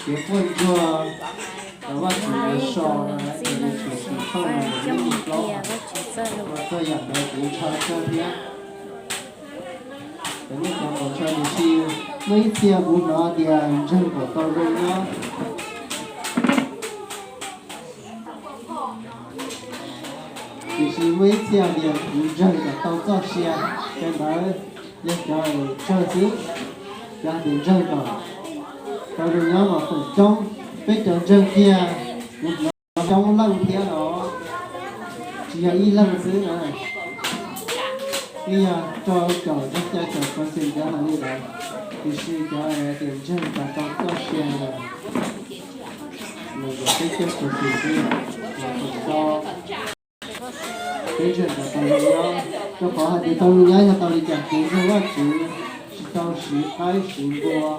Kev quaj ntsuag, Vajtswv yuav so, Vajtswv yuav so, ua txhua yam ntawd kuv ntshaw kawg thiab. Cov nej cov kom ntshaw tiam sis muaj ib txhia kuv hnov tias ntseeg kom tau zoo nyob. Tiam sis muaj ib txhia tias kuv ntseeg kom tau txoj sia, cov ntawd yog cov tsawg xwb, cov tias ntseeg kom tau zoo nyob mas feem coob, peb cov ntseeg kiag kuv hnov coob leej thiab los tsis yog ib leeg xwb na. Twb yog rau caum xya caum percent cov hais li ntawd, tiam sis cov tias ntseeg kom tau txoj sia los peb caug percent xwb, feem ntau peb ntseeg kom tau zoo nyob. Rau qhov hais tias tau zoo nyob yog tau li cas? Kev ntseeg Vajtswv tsis tau siv qaib siv npua,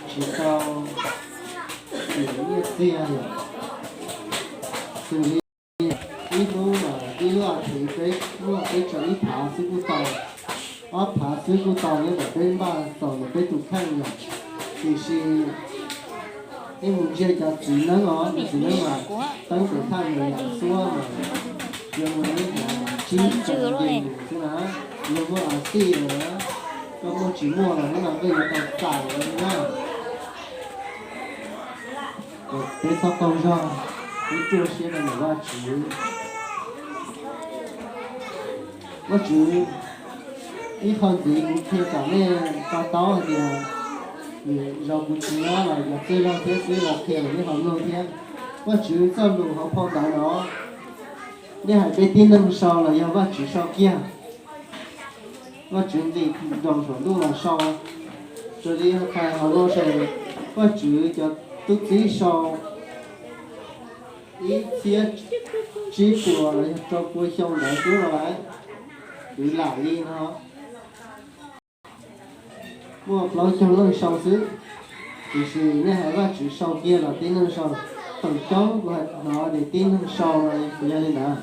tsis tau siv nyiaj txiag yom. Xws li ib hnub, ib lub as thiv peb muaj peb txog ib phav xwb kuj tau, ob phav xwb kuj tau, nyob ntawm peb npaj txaus ntawm peb tus kheej yom. Tiam sis nej mus ntsia cov txiv neeb os, cov txiv neeb mas teeb tus thaj nws lam xuab mas yuav mus ib hmos tsib caug nce mus xwb na. Yog muaj as tij lawm, koj muaj tsis muaj los hnub no koj yuav tau txais lawm na. Peb txhob qaug zog, peb ruaj siab rau ntawm Vajtswv. Vajtswv, ib qho ntxiv kuv qhia kom nej to taub hais tias, zaus kuv tsis nyob los yog txwj laug thiab xib hwb los qhia rau nej ho mloog thiab. Vajtswv txoj lus hauv phau ntawv no, nej hais peb tib neeg sau los yog Vajtswv sau kiag? Vajtswv nqis nroos saum ntuj los sau. Raws li hais hauv no ces Vajtswv cov tub txib sau ib txhiab tsib puas los yog rau pua xyoo ntawd xwb no lauj. Kwv lam li no, muaj plaub caug leej sau xwb. Tiam sis nej hais Vajtswv sau kiag los tib neeg sau, feem coob kuv hais hnov tias tib neeg sau no puas yog li ntawd?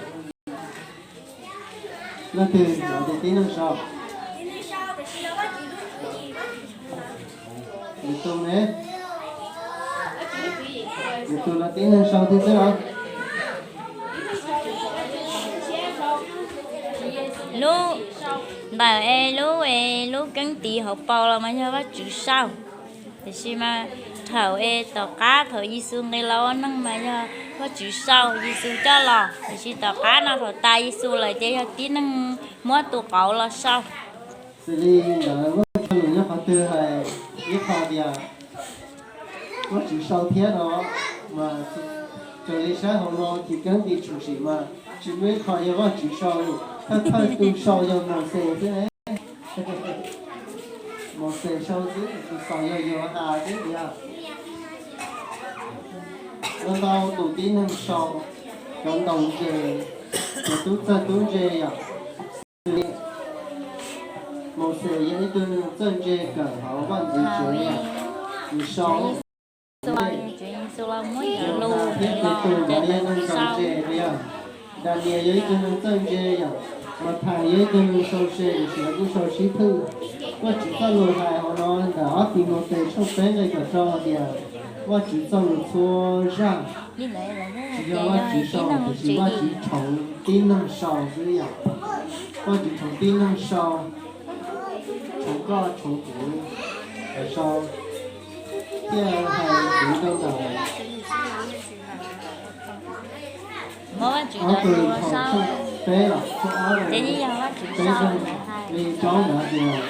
Leej twg hais tias tib neeg sau? Lwm tus ne? Lwm tus los tib neeg sau thiab xwb los? Lub ntawm es lub es lub keeb tiv hauv paus los mas yog Vajtswv sau. Tiam sis mas thaum es tom qab thaum Yexus nqis los ua neeg mas yog Vajtswv sau Yexus coj los, tiam sis tom qab no thaum tas Yexus lawm ces yog tib neeg muab tus qauv los sau. Xws li ntawd Vajtswv sau lus nyob qhov twg hais ib qho tias Vajtswv sau thiab no, mas raws li saib hauv no ces keeb tiv tshwm sim mas tsis muaj ib qho yog Vajtswv sau li, thawj thawj tus sau yog Mauxes xwb ne. Mauxes sau xwb, tus xaus yog Yauhas xwb tiag. Ntau ntau tus tib neeg sau, cov ntaus ntses, cov tub txawj tub ntse yom. Mauxes yog ib tug neeg txawj ntse kawm hauv vaj ntxwv tsev yom, nws sau Yauhas thiab Petus nkawd yog neeg ntaus ntses yom. Daniel yog ib tug neeg txawj ntse yom. Mathais yog ib tug neeg sau se, tiam sis lawv kuj sau sib phwj. Vajtswv txoj lus hais hauv no ntawm ob Timautes tshooj peb nqe kaum rau hais tias Vajtswv txoj lus txhua zaj tsis yog Vajtswv sau, tiam sis Vajtswv tshoov tib neeg sau xwb yom. Vajtswv tshoov tib neeg sau, tshoov koj tshoov kuv sau, thiaj hais kuv rau ntawm ob Korinthos tshooj peb los tshooj ob, peb tshooj li rau ntawd tias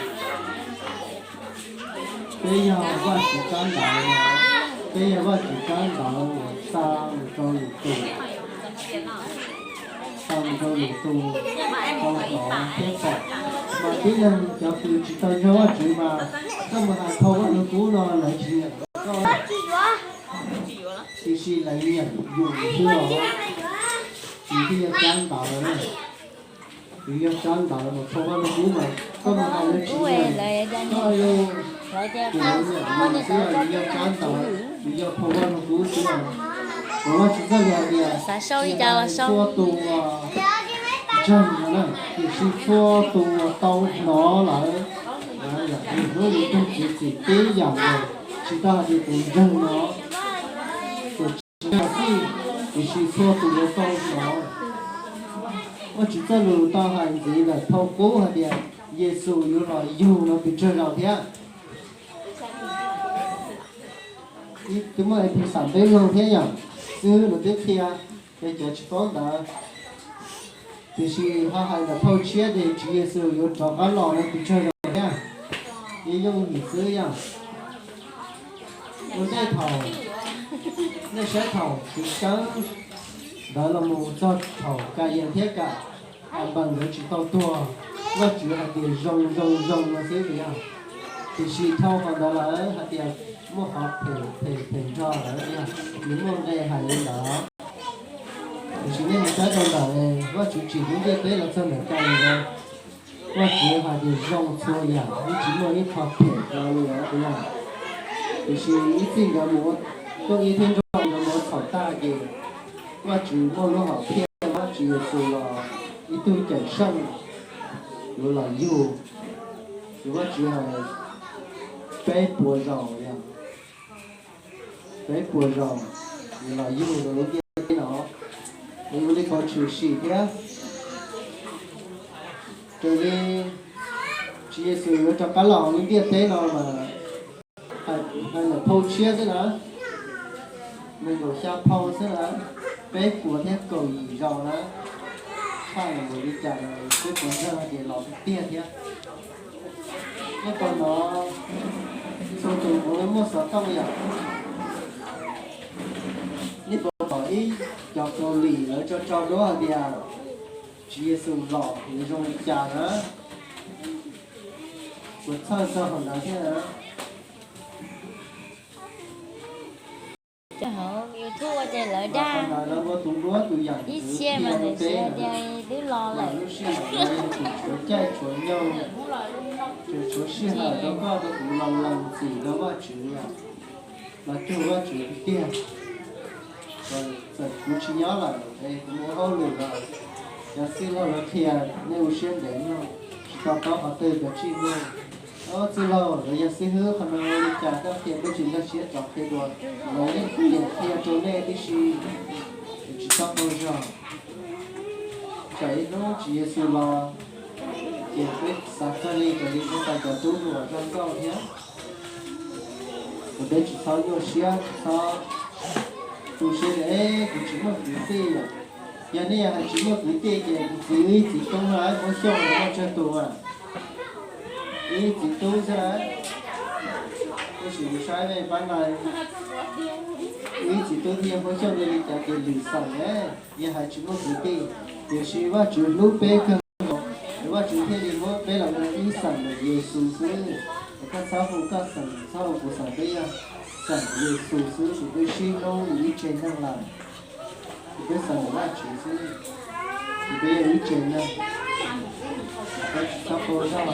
peb yog Vajtswv tsab ntawv, peb yog Vajtswv tsab ntawv uas xa mus rau lwm tus, xa mus rau lwm tus tau hnov thiab pom. Mas tib neeg cov kws tsis tau ntseeg Vajtswv mas koj mus hais phau Vaj Lug Kub no lawv tsis nyiam koj. Tiam sis lawv nyiam yus xwb os. Yus thiaj yog tsab ntawv na. Yus yog tsab ntawv mas phau Vaj Lug Kub mas koj mus hais lawv tsis nyiam, koj yog, ces lawv nyiam yus xwb os. Yus yog tsab ntawv, yus yog phau Vaj Lug Kub xwb os. Mas Vajtswv txoj lus hais tias, txhua tus uas ntseeg no na, tiam sis txhua tus uas tau hnov lawm, yog hnub nws tug txiv txim tib yam nkaus, tsis tau hais tias tus ntseeg no, tiam sis txhua tus yuav tau hnov. Vajtswv txoj lus tau hais ntxiv ntawm phau qub hais tias Yexus yuav los yug no pes tsawg zaus thiab? Twb muaj Efexas peb loog thiab yom, xib hwb no twb qhia, cov tsis paub ntawd. Tiam sis ho hais ntawm phau tshiab tias Tswv Yexus yuav rov qab los no pes tsawg zaus thiab? Yeej yooj yim xwb yom. Ua ntej thaum, nej saib thaum Tswv Xyeeb ntawd los mus txog thaum Kayas thiab Kam, Anpas nkawd tsis tau tuag, Vajtswv hais tias zoo zoo zoo no xwb yom. Tiam sis dhau qhov ntawd lawm hais tias muaj qhov phem phem phem nrog lawm yom, nws muaj nqe hais li ntawd. Tiam sis nej mus saib rau ntawm Vajtswv tsim lub ntiaj teb los txog ntawm Kayas ntawd, Vajtswv hais tias zoo txhua yam, yeej tsis muaj ib qho phem rau li lawm. Tiam sis ib txij nkawd mus ua, Tooj Ib thiab Nraug nkawd mus ua txhaum tag ces Vajtswv muaj lub hom phiaj muab Tswv Yexus los ib tug cawm seej yuav los yug. Ces Vajtswv hais peb puas zaus yom, peb puas zaus yuav los yug rau lub ntiaj teb no, es ua li ko tshwm sim thiab. Raws li Tswv Yexus yuav rov qab los hauv lub ntiaj teb no mas hais ntawm phau tshiab xwb na, nees nkaum xya phau xwb na, peb puas thiab kaum yim zaus na, tshaj los mus li cas los peb puas ntseeg hais tias los tiag tiag thiab. Nej puas hnov, txhua tus puav leej muaj xov tooj yom, nej puas pom ib cov Kaus Lim lawv tso tso duab hais tias Tswv Yexus los yuav zoo li cas na? Puas txhawj txog qhov ntawd thiab na? Hauv YouTube ua ces lawv dag ib txhia mas ntawm tsev tias twb los lawm. Lub sij hawm no yog tseem tshuav caij tshuav nyoog, tseem tshuav sij hawm rau koj rau kuv los lees txim rau Vajtswv, los cuag Vajtswv tiag tiag. Txawm kuv tsis nyob lawm es kuv mus ua hauj lwm los, cov txwj laug lawv qhia nej ua siab ntev mog, tsis to taub qhov twg cov tsij muag. Ob txwj laug los yog xib hwb qhov no ua li cas koj qhia peb tsis nkag siab rov qhia dua, lawv yeej tiam qhia rau nej tib si, es tsis txhob qaug zog. Tsam ib hnub Tswv Yexus los ces peb xav txog li raws li peb xav cov tub hluas zaj nkauj thiab. Ces peb tsis txhob nyuaj siab, tsis txhob tu siab tias kuv tsis muaj kwv tij. Yog nej yog hais tsis muaj kwv tij ces kuv txiv wb ib txiv tub no Huab Xyooj no muaj tsawg tus a? Wb ib txiv tub xwb. Tab sis kuv saib nej pab no, wb ib txiv tub thiab Huab Xyooj li cas ces lwm xeem ne, yog hais tsis muaj kwv tij. Tiam sis Vajtswv hlub peb kawg nkaus, es Vajtswv thiaj li muab peb los ua ib xeem ntawm Yexus xwb. Es koj txhob hu koj xeem, txhob hu kuv xeem, peb yog xeem Yexus xwb, ces peb sib hlub li ib tse neeg lawm. Ces peb xeem ntawm Vajtswv xwb, ces peb yog ib tse neeg. Peb tsis txhob qaug zog,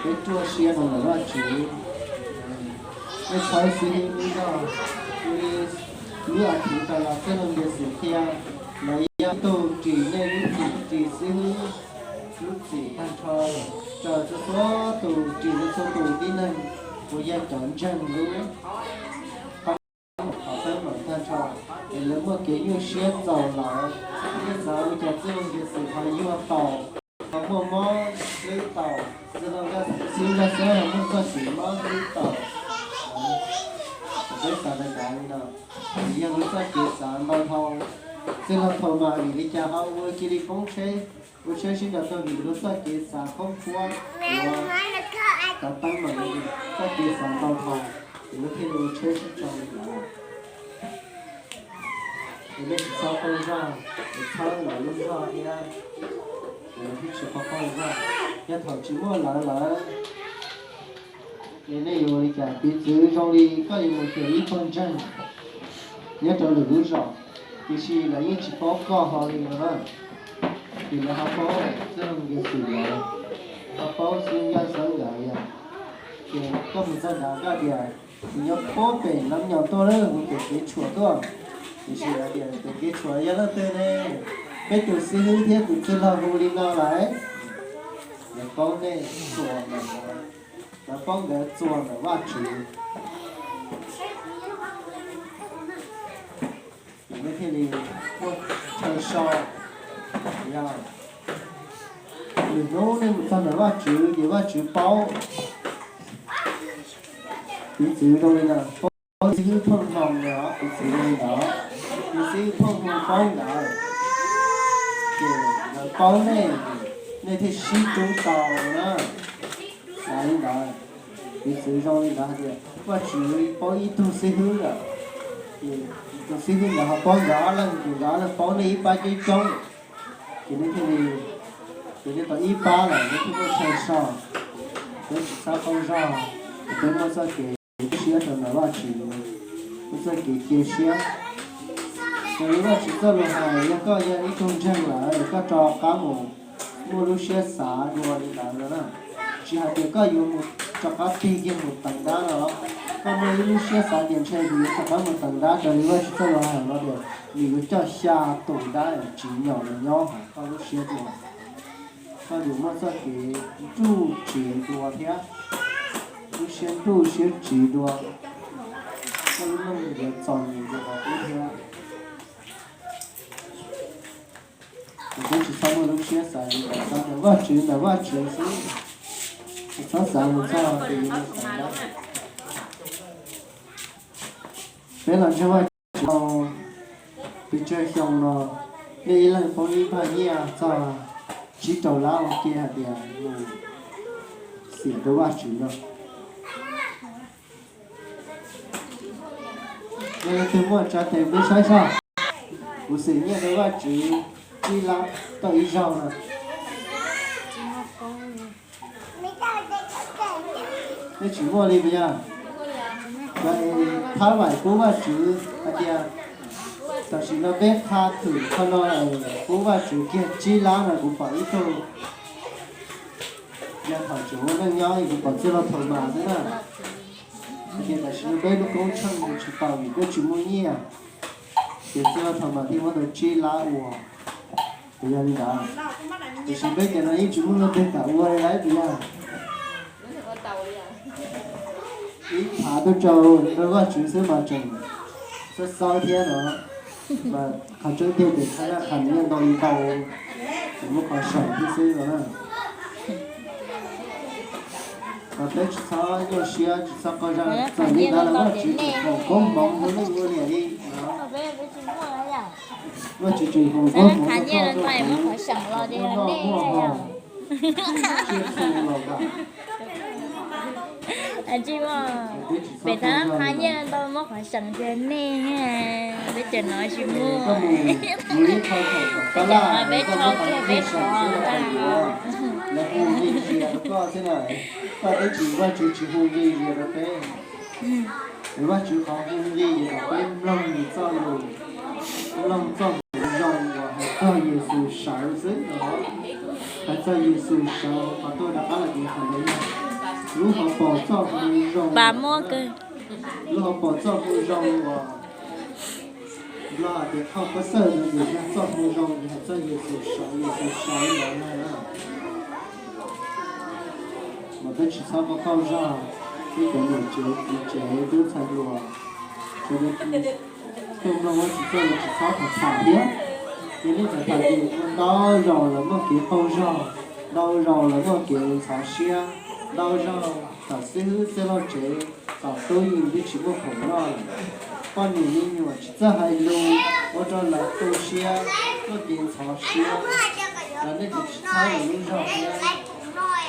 peb ruaj siab rau ntawm Vajtswv. Nej txhawb xib hwb Nuj Zog, ua li lub as thiv tas los txoj loo npias xwm qhia, los yog tug ris nej lub txim, ris xib hwb lub txim tag nrho, raws txhua txhua tus, ris rau txhua tus tib neeg uas yog cov ntseeg lub qhov teeb meem tag nrho, es lawv muaj kev nyuaj siab txaus lawm. Nej xav ua cas txoj loo npias xwm ho yuag tau, ho muaj mob hlwb tau, txwj laug Nkaj Xeeb ho muaj txoj kev mob hlwb tau. Peb xav li ntawd li no, yog lawv txoj kev xav ntau dhau, txwj laug Thaumas vim li cas ho ua cia li poob tsheb, ua tsheb sib nraus tag vim lawv txoj kev xav khoob khuab, ua cov teeb meem, txoj kev xav ntau dhau, ces lawv thiaj li ua tsheb sib tsoo li ntawd. Es nej tsis txhob qaug zog, es txhawb lawv lub zog thiab, es lawv thiaj tsis txhob qaug zog. Yog thaum tsis muaj lawv lawm, es nej yuav ua li cas? Piv txwv zoo li koj yuav mus xyuas ib pawg ntseeg nyob rau lwm lub zos, tiam sis lawv yeej tsis paub koj hlo li no na. Ces lawv ho paub txoj loo npias xwm lawm, ho paub xib hwb Nkaj Xeeb lawm yom. Ces koj mus txog nrad koj tias, kuv nyob puag pem Nab Nyos tuaj na, kuv pem kev tshuam tuaj. Tiam sis hais tias pem kev tshuam yog leej twg ne? Peb tus xib hwb thiab tus txwj laug hu li no lawm. Lawv paub nej txuas ntawm, lawv paub nkawd txuas ntawm Vajtswv. nej thiaj li muaj chaw so. Yog lwm hnub nej mus txog ntawm Vajtswv ces Vajtswv paub. Piv txwv zoo li ntawd, paub xib hwb Phooj Hmoo no, piv txwv zoo li ntawd, piv xib hwb Phooj Hmoo paub ntawd, ces lawv paub nej, nej thiaj sib hlub tau na. Xav li ntawd, piv txwv zoo li ntawd hais tias Vajtswv paub ib tug xib hwb lawm, ces tus xib hwb ntawd ho paub nkawd ob leeg, ces nkawd ob leeg paub nej ib pab coob coob, ces nej thiaj li, ces nej tau ib pab lawm, nej thiaj muaj chaw so. Peb tsis txhob qaug zog, peb muaj txoj kev tu siab rau ntawm Vajtswv, muaj txoj kev cia siab. Raws li Vajtswv txoj lus hais, yog koj yog ib tug ntseeg lawm, koj rov qab mus muaj lub siab xav dua li ntawd no na. Tsis hais tias koj yuav mus rov qab tig kiag mus teev dab no, koj muaj ib lub siab xav tias ntshe kuv yuav rov qab mus teev dab raws li Vajtswv txoj lus hais no tias nws yuav coj xya tus dab tsis nyob los nyob hauv koj lub siab dua. Koj yuav muaj txoj kev nruj tsiv dua thiab, lub siab nruj siab tsiv dua, koj lub neej yuav txom nyem dua thiab. Ces peb tsis txhob muaj lub siab xav li ntawd, xav ntawm Vajtswv ntawm Vajtswv xwb, tsis txhob xav mus txog tus yuav mus teev dab. Peb los ntseeg Vajtswv tau pes tsawg xyoo no, nej ib leeg poob ib npag nyiaj txog tsib rau lab ua ke hais tias mus xiam rau Vajtswv no. Yog leej twg muaj tsa tes peb saib soj, kuv xiam nyiaj rau Vajtswv tsib lab tau ib zaug no. Nej tsis muaj li puas yog? Thab Vaim pub Vajtswv hais tias tam sim no peb qha thwm qhov no pub Vajtswv kiag tsib lab no kuv pom ib tug. Yog thaum tseem ua neej nyob kuv pom txij laug Thaumas xwb na. Hais tias tam sim no peb lub koob tsheej mus tsis tau vim peb tsis muaj nyiaj, ces txij laug Thaumas thiaj muab tau tsib lab ua. Ces yog li ntawd, tiam sis peb cov no yeej tsis muaj leej twg kam ua li lawm puas yog? Ib phav tuaj rau rau Vajtswv xwb mas tseem xav xav thiab no, mas qhov tseeb tiag ces qhab naj qhas nyiaj ntau li ntau, tseem muaj qhov seem thiab xwb no na. Mas peb tsis txhob nyuaj siab, tsis txhob qaug zog, txawm li ntawd los Vajtswv tseem foom koob hmoov rau nej ua niam li. Vajtswv tseem foom koob hmoov rau koj, muaj noj muaj haus, tsiaj txhu los kam. Peb tsis txhob qaug zog li ntawd. Peb cov no tsis muaj. Koj mus, mus ib qho thaum tom tab laj, koj muab qhov nqi seem xwb los yuav, lawv hu nqi zias rau koj xwb na. Koj twb tsis, Vajtswv tsis hu nqi zias rau peb. Vajtswv qhov hu nqi yog kom peb mloog nws txoj lus, mloog txoj moo zoo uas hais txog Yexus sawv xwb no. Hais txog Yexus sawv, qhov tuaj rov qab los ces hais ntawd yog lub hauv paus txoj moo zoo, lub hauv paus txoj moo zoo uas Nplog hais tias khaub pab xawj no ces yog txoj moo zoo hais txog Yexus sawv, Yexus sawv ntawd na. Mas peb tsis txhob qaug qaug zog, peb cov niam tsev txiv tsev tub ntxhais hluas, sawv daws tuaj mloog Vajtswv txoj lus tsis txhob tham tham thiab. Yog nej tham tham ces ua ntau zaus lawv muaj kev qaug zog, ntau zaus lawv muaj kev ntxhov siab, ntau zaus thaum xib hwb txij laug tsev, thaum tub yees twb tsis muaj khoom noj lawm, poj niam me nyuam tsis txawj hais lus, ua rau lawv tu siab, muaj kev ntxhov siab, los nej tsis txhob ua lub zog thiab,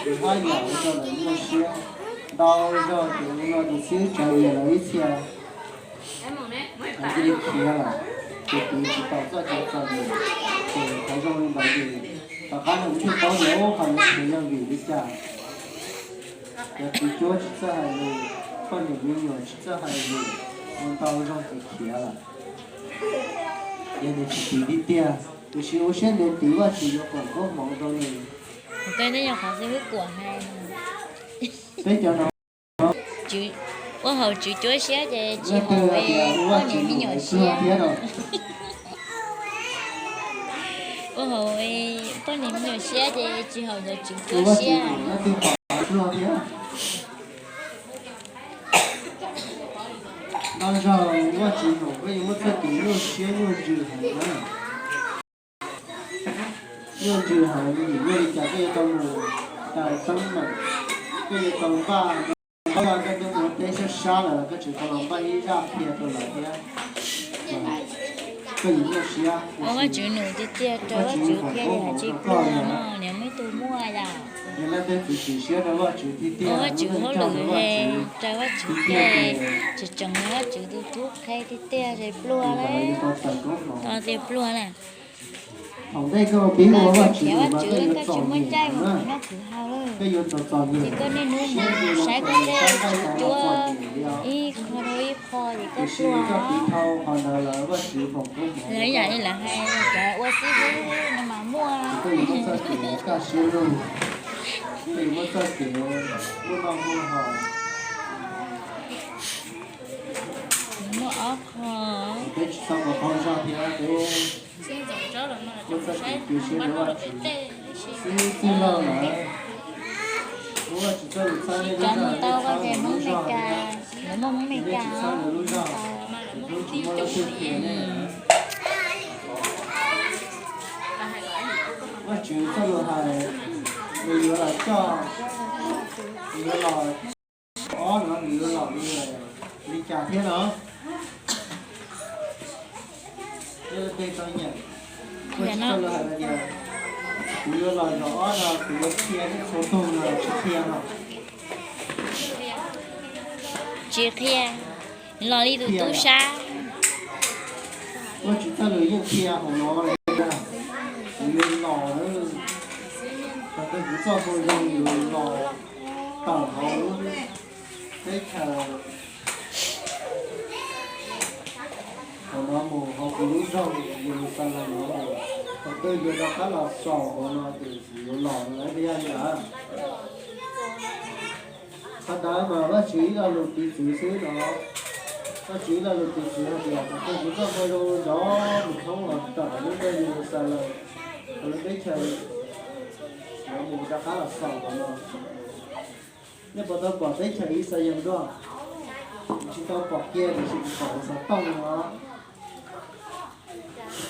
ces haj yam ua rau lawv nyuaj siab. Ntau zaus ces ua no ces xib hwb tsav nyiam lawv ib txhia, cia li khiav lawm, ces piv tsis tau txoj kev txom nyem. Ces qhov zoo li ntawd ces tom qab no kuv thiaj paub tias ub, qhov lawv khiav yog vim li cas. Cov txiv cuab tsis txawj hais lus, poj niam me nyuam tsis txawj hais lus, ua ntau zaus ces khiav lawm. Yog nws tsis tiv tiag tiag, tiam sis ua siab ntev tiv Vajtswv yuav foom koob hmoov rau nws. Peb cov no ua haum tswv cuab siab ces tsis haum poj niam me nyuam siab. Ua haum poj niam me nyuam siab ces tsis haum ntawm tswv cuab siab. Nyob zoo Vajtswv, koj yuav muaj txoj kev nyuaj siab nyuaj ntsws heev na. Nyuaj ntsws heev, vim yog li cas koj yuav tau mus taws teeb meem, koj yuav tau npaj, koj tuaj ua teb sab sab lawm los koj tseem tau los npaj ib zaj qhia rau lawv thiab. Koj yuav nyuaj siab. Ua Vajtswv num tiag tiag, raws Vajtswv qhia li hais tsis pluag no, niam muaj ib tug muaj yom. Ua Vajtswv hauj lwm he, raws Vajtswv qhia, tseem tseem Vajtswv tus tub qhia tiag tiag, ces pluag lawm. Tau tias pluag na. Thaum ntej koj pib ua Vajtswv, Vajtswv koj tsis muaj caij mus khwv noj khwv haus lawm. Ces koj niaj hnub mus saib koj tej tsis cuab ib qho rau ib qho ces koj pluag. Lawv ib yam li lawv hais cov ua xib hwb no mas muaj, muaj txoj kev muaj ob qho. Peb tsis txhob ua qhov zog thiab, peb muaj txoj kev tu siab rau Vajtswv xwb txwj laug lawm. Muab Vajtswv txoj lus txhawb nej lub zog, nej txhob ua lub zog thiab. Lawv muaj Hmoob Meskas, lub zog, Hmoob tsis muaj leej twg qhia nej. Vajtswv txoj lus hais, nws yuav los coj, nws yuav los ob no nws yuav los li cas thiab no? Kuv yuav los zaum ob no kuv yuav qhia nej txhua tus no tsis qhia no? Tsis qhia, los li tus tub sab. Vajtswv txoj lus yeej qhia hauv no, kuv yuav los, thaum twg kuv txoj moo zoo yuav los tawm hauv lub teb chaws hauv no mus hauv kuv lub nroog Yeluxalees no, thaum twg yuav rov qab los xaus hauv no ces kuv yuav los no, yog li ntawd. Qhov ntawd mas Vajtswv ib lo lus piv txwv xwb no. Vajtswv ib lo lus piv txwv hais tias thaum twg kuv txoj moo zoo nrov mus thoob los tawm lub nroog Yeluxalees, hauv lub teb chaws yuav mus rov qab los xaus hauv no. Nej puas tau pom teb chaws Yixalayees dua? Tsis tau pom kiag, tiam sis kuv pom hauv xov tooj no.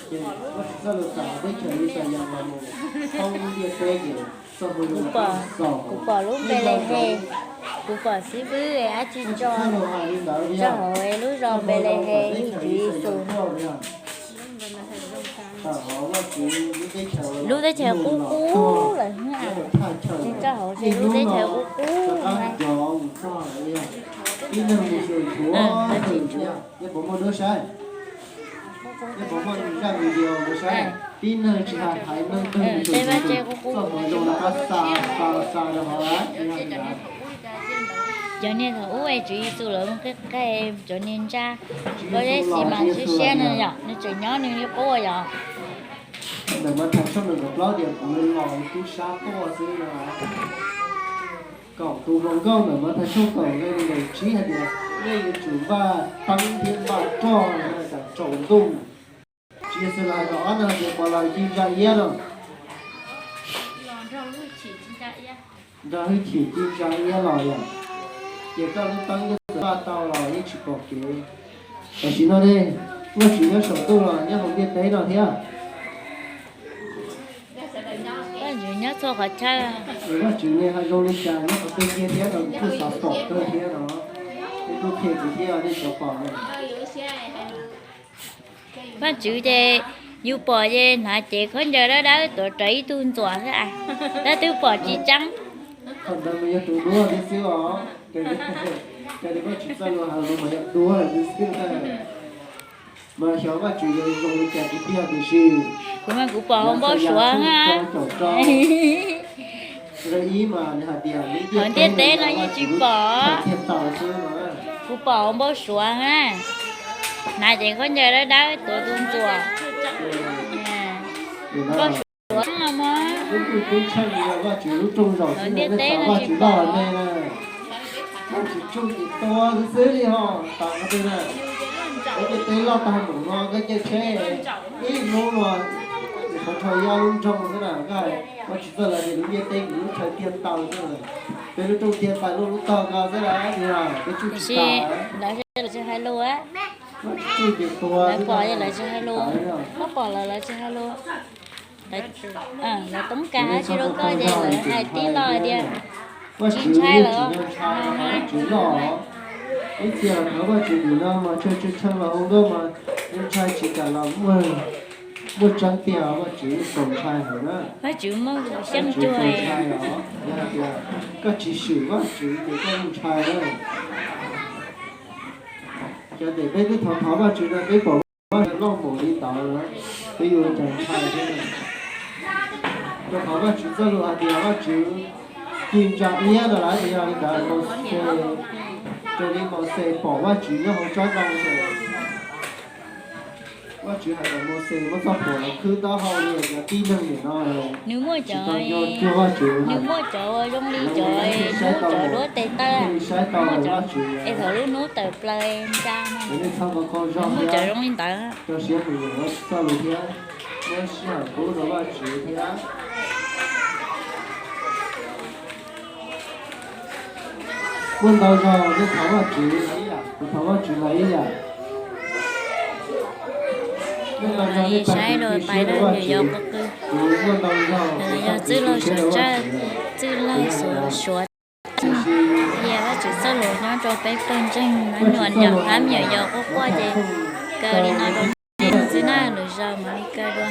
Ces Vajtswv txoj lus txawm hauv teb chaws Yixalayees los mus thoob ntiaj teb ces txoj moo zoo rov qab los xaus. Kuv pom lub Npelehes, kuv pom xib fwb dab tsi tso, tso hauv lub zos Npelehes ib tswv Yexus. Lub teb chaws qub qub lawm, tso hauv lub teb chaws qub qub na. Tej vaj tse qub qub, cov niag thaum ub es tswv Yexus lawv qi qe, cov niag ntsa, koj zeb xis mas siab siab no yom, nws tseem nyob nws li qub yom. Ntawm Mathais tshooj nees nkaum plaub tias kuv los tub sab tuaj xwb no. Kaum tus hluas nkauj ntawm Mathais tshooj kaum nqe nees nkaum tsib hais tias nej yuav tsum npaj teeb thiab npaj roj kom tsaus ntuj. Tswv Yexus los hais rau ob no hais tias puas los ci ntsa iab no. Nrog hwj chim ci ntsa iab los yom. Ces koj lub teeb yeej txawm npaj tau los yeej tsis pom kev. Tam sim no ne, Vajtswv nyob saum ntuj los nyob hauv ntiaj teb no thiab. Vajtswv nyob txhua qhov chaw. Vajtswv ne ho zoo li cas nyob qhov twg kiag thiab no kuv kuj xav pom kawg thiab no. Nej kuj qhia kuv thiab nej xav pom no. Vajtswv ces yus pom ces hnav cev khaub ncaws dawb dawb tuav rawv ib tug ntxuam xwb, tab twb pom tsis tseeb. Qhov ntawd mas yog tus duab xwb os. Cas li Vajtswv txoj lus hais los mas yog duab xwb. Mas xyov Vajtswv yuav zoo li cas tiag tiag tiam sis kuv mas kuv pom hauv npau suav na. Nqe ib mas nws hais tias hauv ntiaj teb no yeej tsis pom. Kuv pom hauv npau suav na. Hnav cev khaub ncaws dawb dawb tuav tus ntxuam. Npau suav no mas. Hauv ntiaj teb no tsis pom. Vajtswv tsuj ces tua xwb xwb li ho tas qhov twg na. Hauv ntiaj teb loj tag npaum no koj caij tsheb ib hnub no, qhov chaw yog lub nroog xwb na, koj hais Vajtswv txoj lus tias lub ntiaj teb kuv lub chaw tiag taw xwb na. Peb lub rooj tiag pais lub lub tog ko xwb las, peb tsuj tsis tau. Lawv tsis hais lus, lawv pom lawv tsis hais lus, muab pom lawv lawv tsis hais lus. Lawv toob kas dab tsi rau koj ces lawv hais tib lo tias tsis ntshai lawm. Ib txhia thov Vajtswv nim no mas tshaw tshaw los ua nkauj mas ntshai tsis kam los muaj tseeb tiag, Vajtswv txaus ntshai heev na. Vajtswv muaj xyeej cuag. Yog hais tias koj tsis swm Vajtswv ces koj yeej ntshai na. Cov ntawm peb twb thov thov Vajtswv no peb pom Vajtswv loj mus li ntawd, peb yuav cas ntshai thiab. Rau qhov Vajtswv txoj lus hais tias Vajtswv ci ntsa iab no lawm, yog li ntawd Mauxes, raws li Mauxes pom Vajtswv nyob hauv tsob ntoo ces Vajtswv hais kom Mauxes muab txoj phuam los khwb taub hau li cov tib neeg nim no. Nws muaj cov, nws muaj cov zoo li cov hnub cov duab tes taw, muaj cov es thaum lub hnub tawm plaws ntsa, nws muaj cov zoo li ntawd. Rau siab mus yog txoj lus thiab, muab sij hawm pub rau Vajtswv thiab. Muaj ntau zaus nej thov Vajtswv los ib yam, kuv thov Vajtswv los ib yam. Muaj ntau zaus nej pab saib rau pais rau Vajtswv, kuv muaj ntau zaus yog Txwj Laug Suav Tsawj, Txwj Laug Suav Suav. Tias Vajtswv txoj lus nyob rau peb pawg ntseeg, nyob nyuam nyuam qab me nyuam yaus quaj quaj ces kaw li no rau nej xwb na, lwm zaus mam li kaw dua.